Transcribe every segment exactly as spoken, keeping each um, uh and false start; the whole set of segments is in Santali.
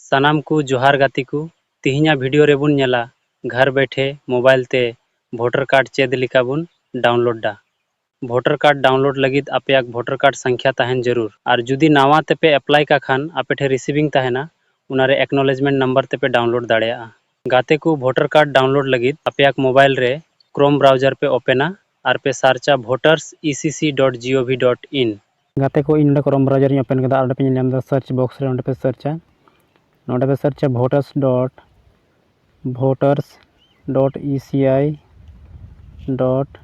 ᱥᱟᱱᱟᱢ ᱠᱚ ᱡᱚᱦᱟᱨ ᱜᱟᱛᱮ ᱠᱚ, ᱛᱤᱦᱤᱧᱟᱜ video ᱨᱮᱵᱚᱱ ᱧᱮᱞᱟ ᱜᱷᱟᱨ ᱵᱮᱴᱷᱮ mobile ᱛᱮ voter card ᱪᱮᱫ ᱞᱮᱠᱟ ᱵᱚᱱ download ᱫᱟ᱾ Voter card download ᱞᱟᱹᱜᱤᱫ ᱟᱯᱮᱭᱟᱜ voter card ᱥᱚᱝᱠᱷᱭᱟ ᱛᱟᱦᱮᱱ ᱡᱟᱹᱨᱩᱲ, ᱟᱨ ᱡᱩᱫᱤ ᱱᱟᱣᱟ ᱛᱮᱯᱮ apply ᱠᱟᱜ ᱠᱷᱟᱱ ᱟᱯᱮ ᱴᱷᱮᱱ receiving ᱛᱟᱦᱮᱱᱟ, ᱚᱱᱟᱨᱮ acknowledgement number ᱛᱮᱯᱮ download ᱫᱟᱲᱮᱭᱟᱜᱼᱟ᱾ ᱜᱟᱛᱮ ᱠᱚ, voter card download ᱞᱟᱹᱜᱤᱫ ᱟᱯᱮᱭᱟᱜ mobile ᱨᱮ Chrome browser ᱯᱮ openᱟ ᱟᱨ ᱯᱮ searchᱟ voters E C C dot G O V dot in᱾ ᱜᱟᱛᱮ ᱠᱚ, ᱤᱧ ᱱᱚᱰᱮ Chrome browser ᱤᱧ open ᱠᱮᱫᱟ ᱟᱨ ᱚᱸᱰᱮ ᱯᱮ ᱧᱮᱞ ᱧᱟᱢ ᱮᱫᱟ search box ᱨᱮ ᱚᱸᱰᱮ ᱯᱮ searchᱟ᱾ ᱱᱚᱰᱮ ᱯᱮ searchᱟ voters dot voters dot E C I dot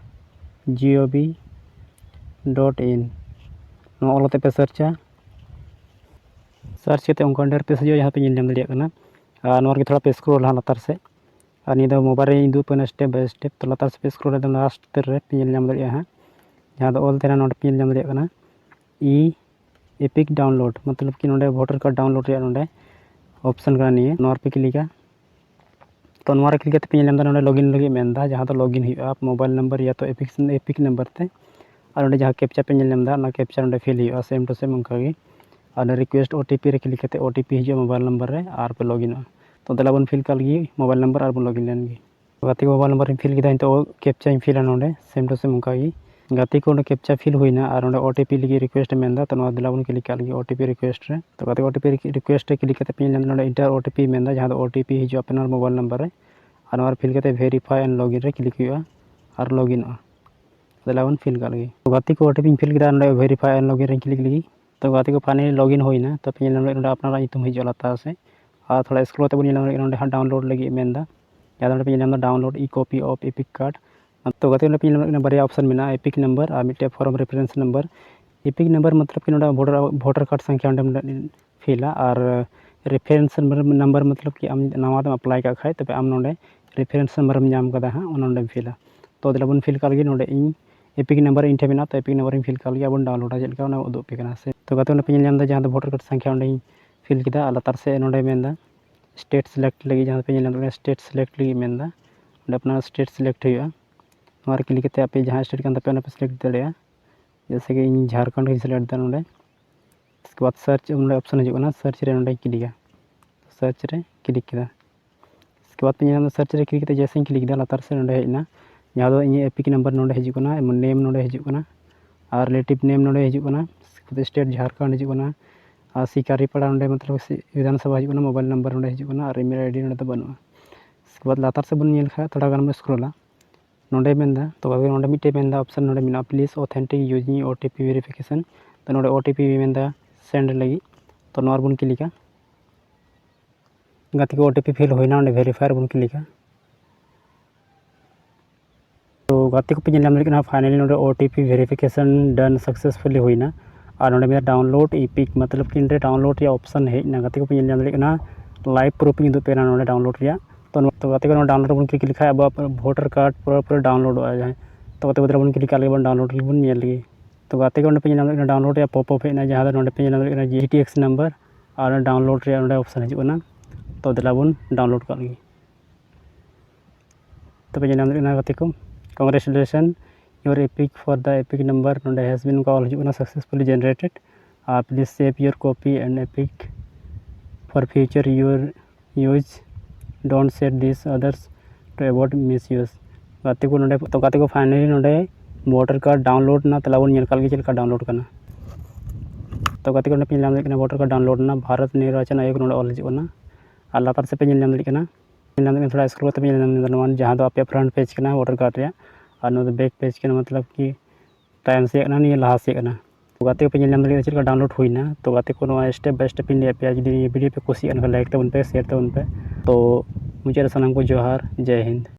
G O V dot in᱾ ᱱᱚᱣᱟ ᱚᱞ ᱠᱟᱛᱮ ᱯᱮ searchᱟ᱾ Search ᱠᱟᱛᱮ ᱚᱱᱠᱟ ᱰᱷᱮᱨ ᱯᱮ ᱦᱤᱡᱩᱜᱼᱟ, ᱡᱟᱦᱟᱸ ᱯᱮ ᱧᱮᱞ ᱧᱟᱢ ᱫᱟᱲᱮᱭᱟᱜ ᱠᱟᱱᱟ᱾ ᱟᱨ ᱱᱚᱣᱟ ᱨᱮᱜᱮ ᱛᱷᱚᱲᱟ ᱯᱮ scrollᱟ ᱞᱟᱛᱟᱨ ᱥᱮᱫ᱾ ᱟᱨ ᱱᱤᱭᱟᱹ ᱫᱚ mobile ᱨᱮ ᱤᱧ ᱩᱫᱩᱜ ᱟᱯᱮ ᱠᱟᱱᱟ step by step᱾ ᱛᱚ ᱞᱟᱛᱟᱨ ᱥᱮᱫ ᱯᱮ scroll ᱞᱮᱫᱟ, last ᱨᱮ ᱯᱮ ᱧᱮᱞ ᱧᱟᱢ ᱫᱟᱲᱮᱭᱟᱜᱼᱟ ᱦᱟᱸᱜ, ᱡᱟᱦᱟᱸ ᱫᱚ ᱚᱞ ᱛᱟᱦᱮᱱᱟ, ᱱᱚᱰᱮ ᱯᱮ ᱧᱮᱞ ᱧᱟᱢ ᱫᱟᱲᱮᱭᱟᱜ ᱠᱟᱱᱟ E EPIC download, ᱢᱚᱛᱞᱚᱵ ᱠᱤ ᱱᱚᱰᱮ voter card download ᱨᱮᱭᱟᱜ ᱱᱚᱰᱮ option ᱠᱟᱱᱟ ᱱᱤᱭᱟᱹ, ᱱᱚᱣᱟ ᱨᱮᱯᱮ ᱠᱞᱤᱠᱟ᱾ ᱛᱚ ᱱᱚᱣᱟ ᱨᱮ ᱠᱞᱤᱠ ᱠᱟᱛᱮ ᱯᱮ ᱧᱮᱞ ᱧᱟᱢ ᱮᱫᱟ ᱱᱚᱰᱮ login ᱞᱟᱹᱜᱤᱫ ᱢᱮᱱᱫᱟ, ᱡᱟᱦᱟᱸ ᱫᱚ login ᱦᱩᱭᱩᱜᱼᱟ mobile number ᱭᱟ ᱛᱚ EPIC, EPIC number ᱛᱮ᱾ ᱟᱨ ᱚᱸᱰᱮ ᱡᱟᱦᱟᱸ captcha ᱯᱮ ᱧᱮᱞ ᱧᱟᱢ ᱮᱫᱟ, ᱚᱱᱟ captcha ᱱᱚᱰᱮ fill ᱦᱩᱭᱩᱜᱼᱟ, same to same ᱚᱱᱠᱟ ᱜᱮ᱾ ᱟᱨ ᱚᱸᱰᱮ request O T P ᱨᱮ ᱠᱞᱤᱠ ᱠᱟᱛᱮ O T P ᱦᱤᱡᱩᱜᱼᱟ mobile number ᱨᱮ, ᱟᱨ ᱯᱮ loginᱚᱜᱼᱟ᱾ ᱛᱚ ᱫᱮᱞᱟ ᱵᱚᱱ fill ᱠᱟᱜ ᱞᱮᱜᱮ mobile number ᱟᱨ ᱵᱚᱱ login ᱞᱮᱱ ᱜᱮ᱾ ᱜᱟᱛᱮ ᱠᱚ, mobile number ᱤᱧ fill ᱠᱮᱫᱟ, ᱱᱤᱛᱚᱜ captchaᱧ fillᱟ ᱱᱚᱰᱮ, same to same ᱚᱱᱠᱟ ᱜᱮ᱾ ᱜᱟᱛᱮ ᱠᱚ, ᱚᱸᱰᱮ captcha fill ᱦᱩᱭᱱᱟ ᱟᱨ ᱚᱸᱰᱮ O T P ᱞᱟᱹᱜᱤᱫ request ᱮ ᱢᱮᱱᱫᱟ, ᱛᱚ ᱱᱚᱣᱟ ᱫᱮᱞᱟ ᱵᱚᱱ ᱠᱞᱤᱠ ᱠᱟᱜ ᱞᱮᱜᱮ O T P request ᱨᱮ᱾ ᱛᱚ ᱜᱟᱛᱮ ᱠᱚ, O T P request ᱨᱮ ᱠᱞᱤᱠ ᱠᱟᱛᱮ ᱯᱮ ᱧᱮᱞ ᱧᱟᱢ ᱮᱫᱟ ᱱᱚᱰᱮ enter O T P ᱢᱮᱱᱫᱟ, ᱡᱟᱦᱟᱸ ᱫᱚ O T P ᱦᱤᱡᱩᱜᱼᱟ ᱟᱯᱱᱟᱨ mobile number ᱨᱮ᱾ ᱟᱨ ᱱᱚᱣᱟ ᱨᱮ fill ᱠᱟᱛᱮ verify and login ᱨᱮ ᱠᱞᱤᱠ ᱦᱩᱭᱩᱜᱼᱟ ᱟᱨ loginᱚᱜᱼᱟ᱾ ᱫᱮᱞᱟ ᱵᱚᱱ fill ᱠᱟᱜ ᱞᱮᱜᱮ᱾ ᱛᱚ ᱜᱟᱛᱮ ᱠᱚ, O T Pᱧ fill ᱠᱮᱫᱟ, ᱱᱚᱰᱮ verify and login ᱨᱮᱧ ᱠᱞᱤᱠ ᱞᱮᱜᱮ᱾ ᱛᱚ ᱜᱟᱛᱮ ᱠᱚ, finally login ᱦᱩᱭᱱᱟ᱾ ᱛᱚ ᱯᱮ ᱧᱮᱞ ᱧᱟᱢ ᱫᱟᱲᱮᱭᱟᱜᱼᱟ ᱱᱚᱰᱮ ᱟᱯᱱᱟᱨᱟᱜ ᱧᱩᱛᱩᱢ ᱦᱤᱡᱩᱜᱼᱟ ᱞᱟᱛᱟᱨ ᱥᱮᱫ᱾ ᱟᱨ ᱛᱷᱚᱲᱟ scroll ᱠᱟᱛᱮ ᱵᱚᱱ ᱧᱮᱞ ᱧᱟᱢ ᱫᱟᱲᱮᱭᱟᱜᱼᱟ ᱱᱚᱰᱮ ᱦᱟᱸᱜ download ᱞᱟᱹᱜᱤᱫ ᱢᱮᱱᱫᱟ, ᱡᱟᱦᱟᱸ ᱫᱚ ᱱᱚᱰᱮ ᱯᱮ ᱧᱮᱞ ᱧᱟᱢ ᱮᱫᱟ download e copy of EPIC card᱾ ᱛᱚ ᱜᱟᱛᱮ, ᱱᱚᱰᱮ ᱯᱮ ᱧᱮᱞ ᱧᱟᱢ ᱫᱟᱲᱮᱭᱟᱜ ᱠᱟᱱᱟ ᱵᱟᱨᱭᱟ option ᱢᱮᱱᱟᱜᱼᱟ, EPIC number ᱟᱨ ᱢᱤᱫᱴᱮᱡ form reference number᱾ EPIC number ᱢᱚᱛᱞᱚᱵ ᱠᱤ ᱱᱚᱰᱮ voter, voter card ᱥᱚᱝᱠᱷᱭᱟ ᱚᱸᱰᱮ fill ᱟ, ᱟᱨ reference number ᱢᱚᱛᱞᱚᱵ ᱠᱤ ᱟᱢ ᱱᱟᱣᱟ ᱛᱮᱢ apply ᱠᱟᱜ ᱠᱷᱟᱡ, ᱛᱚᱵᱮ ᱟᱢ ᱱᱚᱰᱮ reference number ᱮᱢ ᱧᱟᱢ ᱠᱟᱫᱟ ᱦᱟᱸᱜ, ᱚᱱᱟ ᱱᱚᱰᱮᱢ fill ᱟ᱾ ᱛᱚ ᱫᱮᱞᱟ ᱵᱚᱱ fill ᱠᱟᱜ ᱞᱮᱜᱮ᱾ ᱱᱚᱰᱮ ᱤᱧ EPIC number ᱤᱧ ᱴᱷᱮᱱ ᱢᱮᱱᱟᱜᱼᱟ, ᱛᱚ EPIC number ᱤᱧ fill ᱠᱟᱜ ᱞᱮᱜᱮ, ᱟᱨ ᱵᱚᱱ download ᱟ, ᱪᱮᱫ ᱞᱮᱠᱟ ᱚᱱᱟ ᱩᱫᱩᱜ ᱟᱯᱮ ᱠᱟᱱᱟ ᱥᱮ᱾ ᱛᱚ ᱜᱟᱛᱮ, ᱚᱸᱰᱮ ᱯᱮ ᱧᱮᱞ ᱧᱟᱢ ᱮᱫᱟ ᱡᱟᱦᱟᱸ ᱫᱚ voter card ᱥᱚᱝᱠᱷᱭᱟ ᱚᱸᱰᱮᱧ fill ᱠᱮᱫᱟ, ᱟᱨ ᱞᱟᱛᱟᱨ ᱥᱮᱫ ᱱᱚᱰᱮ ᱢᱮᱱᱫᱟ state select ᱞᱟᱹᱜᱤᱫ, ᱡᱟᱦᱟᱸ ᱫᱚ ᱯᱮ ᱧᱮᱞ ᱧᱟᱢ ᱮᱫᱟ state select ᱞᱟᱹᱜᱤᱫ ᱢᱮᱱᱫᱟ, ᱚᱸᱰᱮ ᱟᱯᱱᱟᱨ state select ᱦᱩᱭᱩᱜᱼᱟ᱾ ᱱᱚᱣᱟ ᱨᱮ ᱠᱞᱤᱠ ᱠᱟᱛᱮ ᱟᱯᱮ ᱡᱟᱦᱟᱸ state ᱠᱟᱱ ᱛᱟᱯᱮᱭᱟ ᱚᱱᱟ ᱯᱮ select ᱫᱟᱲᱮᱭᱟᱜᱼᱟ᱾ ᱡᱮᱭᱥᱮ ᱠᱤ ᱤᱧ ᱡᱷᱟᱲᱠᱷᱚᱸᱰ ᱜᱤᱧ select ᱮᱫᱟ ᱱᱚᱰᱮ᱾ ᱩᱥᱠᱮ ᱵᱟᱫ search ᱚᱸᱰᱮ option ᱦᱤᱡᱩᱜ ᱠᱟᱱᱟ, search ᱨᱮ ᱱᱚᱰᱮᱧ ᱠᱞᱤᱠᱟ᱾ ᱥᱟᱨᱪ ᱨᱮ ᱠᱞᱤᱠ ᱠᱮᱫᱟ᱾ ᱤᱥᱠᱮ ᱵᱟᱫᱽ ᱯᱮ ᱧᱮᱞ ᱧᱟᱢ ᱮᱫᱟ ᱥᱟᱨᱪ ᱨᱮ ᱠᱞᱤᱠ ᱠᱟᱛᱮ ᱡᱮᱥᱮᱧ ᱠᱞᱤᱠ ᱠᱮᱫᱟ, ᱞᱟᱛᱟᱨ ᱥᱮᱫ ᱱᱚᱰᱮ ᱦᱮᱡ ᱮᱱᱟ, ᱡᱟᱦᱟᱸ ᱫᱚ ᱤᱧᱟᱹᱜ ᱮᱯᱤᱠ ᱱᱟᱢᱵᱟᱨ ᱱᱚᱰᱮ ᱦᱤᱡᱩᱜ ᱠᱟᱱᱟ, ᱮᱢᱚᱱ ᱱᱮᱢ ᱱᱚᱰᱮ ᱦᱤᱡᱩᱜ ᱠᱟᱱᱟ, ᱟᱨ ᱨᱤᱞᱮᱴᱤᱵᱷ ᱱᱮᱢ ᱱᱚᱰᱮ ᱦᱤᱡᱩᱜ ᱠᱟᱱᱟ, ᱤᱥᱠᱮ ᱵᱟᱫᱽ ᱥᱴᱮᱴ ᱡᱷᱟᱲᱠᱷᱚᱸᱰ ᱦᱤᱡᱩᱜ ᱠᱟᱱᱟ, ᱟᱨ ᱥᱤᱠᱟᱨᱤᱯᱟᱲᱟ ᱱᱚᱰᱮ ᱢᱚᱛᱞᱚᱵ ᱥᱤ-, ᱵᱤᱫᱷᱟᱱ ᱥᱚᱵᱷᱟ ᱦᱤᱡᱩᱜ ᱠᱟᱱᱟ, ᱢᱳᱵᱟᱭᱤᱞ ᱱᱟᱢᱵᱟᱨ ᱱᱚᱰᱮ ᱦᱤᱡᱩᱜ ᱠᱟᱱᱟ, ᱟᱨ ᱤᱢᱮᱞ ᱟᱭᱰᱤ ᱱᱚᱰᱮ ᱫᱚ ᱵᱟᱹᱱᱩᱜᱼᱟ᱾ ᱤᱥᱠᱮ ᱵᱟᱫᱽ ᱞᱟᱛᱟᱨ ᱥᱮᱫ ᱵᱚᱱ ᱧᱮᱞ ᱠᱷᱟᱱ ᱛᱷᱚᱲᱟ ᱜᱟᱱ ᱵᱚᱱ ᱥᱠᱨᱚᱞᱟ, ᱱᱚᱰᱮ ᱢᱮᱱᱫᱟ, ᱛᱚ ᱱᱚᱰᱮ ᱢᱤᱫᱴᱮᱡ ᱢᱮᱱᱫᱟ ᱚᱯᱥᱮᱱ ᱱᱚᱰᱮ ᱢᱮᱱᱟᱜᱼᱟ, please authentic using OTP verification᱾ ᱛᱚ ᱱᱚᱰᱮ OTP ᱢᱮᱱᱫᱟ ᱥᱮᱱᱰ ᱞᱟᱹᱜᱤᱫ, ᱛᱚ ᱱᱚᱣᱟ ᱨᱮᱵᱚᱱ ᱠᱞᱤᱠᱟ᱾ ᱜᱟᱛᱮ ᱠᱚ, OTP ᱯᱷᱤᱞ ᱦᱩᱭᱱᱟ, ᱚᱸᱰᱮ ᱵᱷᱮᱨᱤᱯᱷᱟᱭ ᱨᱮᱵᱚᱱ ᱠᱞᱤᱠᱟ᱾ ᱛᱚ ᱜᱟᱛᱮ ᱠᱚᱯᱮ ᱧᱮᱞ ᱧᱟᱢ ᱫᱟᱲᱮᱭᱟᱜ ᱠᱟᱱᱟ, finally ᱱᱚᱰᱮ OTP verification done successfully ᱦᱩᱭᱱᱟ᱾ ᱟᱨ ᱱᱚᱰᱮ ᱢᱮᱱᱟᱜᱼᱟ download EPIC, ᱢᱚᱛᱞᱚᱵ ᱠᱤ ᱱᱚᱰᱮ ᱰᱟᱣᱩᱱᱞᱳᱰ ᱨᱮᱭᱟᱜ ᱚᱯᱥᱮᱱ ᱦᱮᱡ ᱮᱱᱟ᱾ ᱜᱟᱛᱮ ᱠᱚᱯᱮ ᱧᱮᱞ ᱧᱟᱢ ᱫᱟᱲᱮᱭᱟᱜ ᱠᱟᱱᱟ, ᱞᱟᱭᱤᱵᱷ ᱯᱨᱩᱯᱷ ᱤᱧ ᱩᱫᱩᱜ ᱯᱮ ᱠᱟᱱᱟ ᱱᱚᱰᱮ ᱰᱟᱣᱩᱱᱞᱳᱰ ᱨᱮᱭᱟᱜ᱾ ᱛᱚ ᱱᱚᱣᱟ, ᱛᱚ ᱜᱟᱛᱮ ᱠᱚ, ᱱᱚᱣᱟ ᱰᱟᱣᱩᱱᱞᱳᱰ ᱨᱮᱵᱚᱱ ᱠᱞᱤᱠ ᱞᱮᱠᱷᱟᱡ ᱟᱵᱚᱣᱟᱜ ᱵᱷᱳᱴᱟᱨ ᱠᱟᱨᱰ ᱯᱩᱨᱟᱹ ᱯᱩᱨᱟᱹ ᱰᱟᱣᱩᱱᱞᱳᱰᱚᱜᱼᱟ᱾ ᱡᱟᱦᱟᱸᱭ, ᱛᱚ ᱜᱟᱛᱮ ᱠᱚ, ᱵᱚᱱ ᱠᱞᱤᱠ ᱠᱟᱜ ᱞᱮᱜᱮ, ᱵᱚᱱ ᱰᱟᱣᱩᱱᱞᱳᱰ ᱞᱮᱜᱮ, ᱵᱚᱱ ᱧᱮᱞ ᱞᱮᱜᱮ᱾ ᱛᱚ ᱜᱟᱛᱮ ᱠᱚ, ᱚᱸᱰᱮ ᱯᱮ ᱧᱮᱞ ᱧᱟᱢ ᱫᱟᱲᱮᱭᱟᱜ ᱠᱟᱱᱟ, ᱰᱟᱣᱩᱱᱞᱳᱰ ᱨᱮᱭᱟᱜ ᱯᱚᱯ ᱟᱯ ᱦᱮᱡ ᱮᱱᱟ, ᱡᱟᱦᱟᱸ ᱫᱚ ᱱᱚᱰᱮ ᱯᱮ ᱧᱮᱞ ᱧᱟᱢ ᱫᱟᱲᱮᱭᱟᱜ ᱠᱟᱱᱟ GTX ᱱᱟᱢᱵᱟᱨ ᱟᱨ ᱰᱟᱣᱩᱱᱞᱳᱰ ᱨᱮᱭᱟᱜ ᱱᱚᱰᱮ ᱚᱯᱥᱮᱱ ᱦᱤᱡᱩᱜ ᱠᱟᱱᱟ᱾ ᱛᱚ ᱫᱮᱞᱟ ᱵᱚᱱ ᱰᱟᱣᱩᱱᱞᱳᱰ ᱠᱟᱜ ᱞᱮᱜᱮ᱾ ᱛᱚᱵᱮ ᱧᱮᱞ ᱧᱟᱢ ᱫᱟᱲᱮᱭᱟᱜ ᱠᱟᱱᱟ ᱜᱟᱛᱮ ᱠᱚ, congratulations, your EPIC for the EPIC number, ᱱᱚᱰᱮ has been ᱱᱚᱝᱠᱟ ᱚᱞ ᱦᱤᱡᱩᱜ ᱠᱟᱱᱟ, successfully generated, please save your copy and EPIC for future your use, don't share this others to avoid misuse᱾ ᱜᱟᱛᱮ ᱠᱚ, ᱱᱚᱰᱮ, ᱛᱚ ᱜᱟᱛᱮ ᱠᱚ, finally ᱱᱚᱰᱮ ᱵᱷᱳᱴᱟᱨ ᱠᱟᱨᱰ ᱰᱟᱣᱩᱱᱞᱳᱰ ᱮᱱᱟ᱾ ᱛᱮᱞᱟ ᱵᱚᱱ ᱧᱮᱞ ᱠᱟᱜ ᱞᱮᱜᱮ ᱪᱮᱫ ᱞᱮᱠᱟ ᱰᱟᱣᱩᱱᱞᱳᱰ ᱠᱟᱱᱟ᱾ ᱛᱚ ᱜᱟᱛᱮ ᱠᱚ, ᱱᱚᱰᱮ ᱯᱮ ᱧᱮᱞ ᱧᱟᱢ ᱫᱟᱲᱮᱭᱟᱜ ᱠᱟᱱᱟ ᱵᱷᱳᱴᱟᱨ ᱠᱟᱨᱰ ᱰᱟᱣᱩᱱᱞᱳᱰ ᱮᱱᱟ, ᱵᱷᱟᱨᱚᱛ ᱱᱤᱨᱵᱟᱪᱚᱱ ᱟᱭᱳᱜᱽ ᱱᱚᱰᱮ ᱚᱞ ᱦᱤᱡᱩᱜ ᱠᱟᱱᱟ᱾ ᱟᱨ ᱞᱟᱛᱟᱨ ᱥᱮᱫ ᱯᱮ ᱧᱮᱞ ᱧᱟᱢ ᱫᱟᱲᱮᱭᱟᱜ ᱠᱟᱱᱟ, ᱧᱮᱞ ᱧᱟᱢ ᱫᱟᱲᱮᱭᱟᱜ ᱠᱟᱱᱟ, ᱛᱷᱚᱲᱟ ᱥᱠᱨᱚᱞ ᱠᱟᱛᱮ ᱯᱮ ᱧᱮᱞ ᱧᱟᱢ ᱫᱟᱲᱮᱭᱟᱜ ᱠᱟᱱᱟ, ᱱᱚᱣᱟ ᱡᱟᱦᱟᱸ ᱫᱚ ᱟᱯᱮᱭᱟᱜ ᱯᱷᱨᱚᱱᱴ ᱯᱮᱡᱽ ᱠᱟᱱᱟ ᱵᱷᱳᱴᱟᱨ ᱠᱟᱨᱰ ᱨᱮᱭᱟᱜ᱾ ᱟᱨ ᱱᱚᱣᱟ ᱫᱚ ᱵᱮᱠ ᱯᱮᱡᱽ ᱠᱟᱱᱟ, ᱢᱚᱛᱞᱚᱵ ᱠᱤ ᱛᱟᱭᱚᱢ ᱥᱮᱫ ᱠᱟᱱᱟ, ᱱᱤᱭᱟᱹ ᱞᱟᱦᱟ ᱥᱮᱫ ᱠᱟᱱᱟ᱾ ᱛᱚ ᱜᱟᱛᱮ ᱠᱚᱯᱮ ᱧᱮᱞ ᱧᱟᱢ ᱫᱟᱲᱮᱭᱟᱜᱼᱟ ᱪᱮᱫ ᱞᱮᱠᱟ ᱰᱟᱣᱩᱱᱞᱳᱰ ᱦᱩᱭᱱᱟ᱾ ᱛᱚ ᱜᱟᱛᱮ ᱠᱚ, ᱱᱚᱣᱟ step by step ᱤᱧ ᱞᱟᱹᱭ ᱟᱯᱮᱭᱟ᱾ ᱡᱩᱫᱤ ᱱᱤᱭᱟᱹ ᱵᱷᱤᱰᱤᱭᱳ ᱯᱮ ᱠᱩᱥᱤᱭᱟᱜ ᱠᱷᱟᱱ ᱞᱟᱭᱤᱠ ᱛᱟᱵᱚᱱ ᱯᱮ, ᱥᱮᱭᱟᱨ ᱛᱟᱵᱚᱱ ᱯᱮ᱾ ᱛᱚ ᱢᱩᱪᱟᱹᱫ ᱨᱮ ᱥᱟᱱᱟᱢ ᱠᱚ ᱡᱚᱦᱟᱨ, ᱡᱟᱭ ᱦᱤᱱᱫ᱾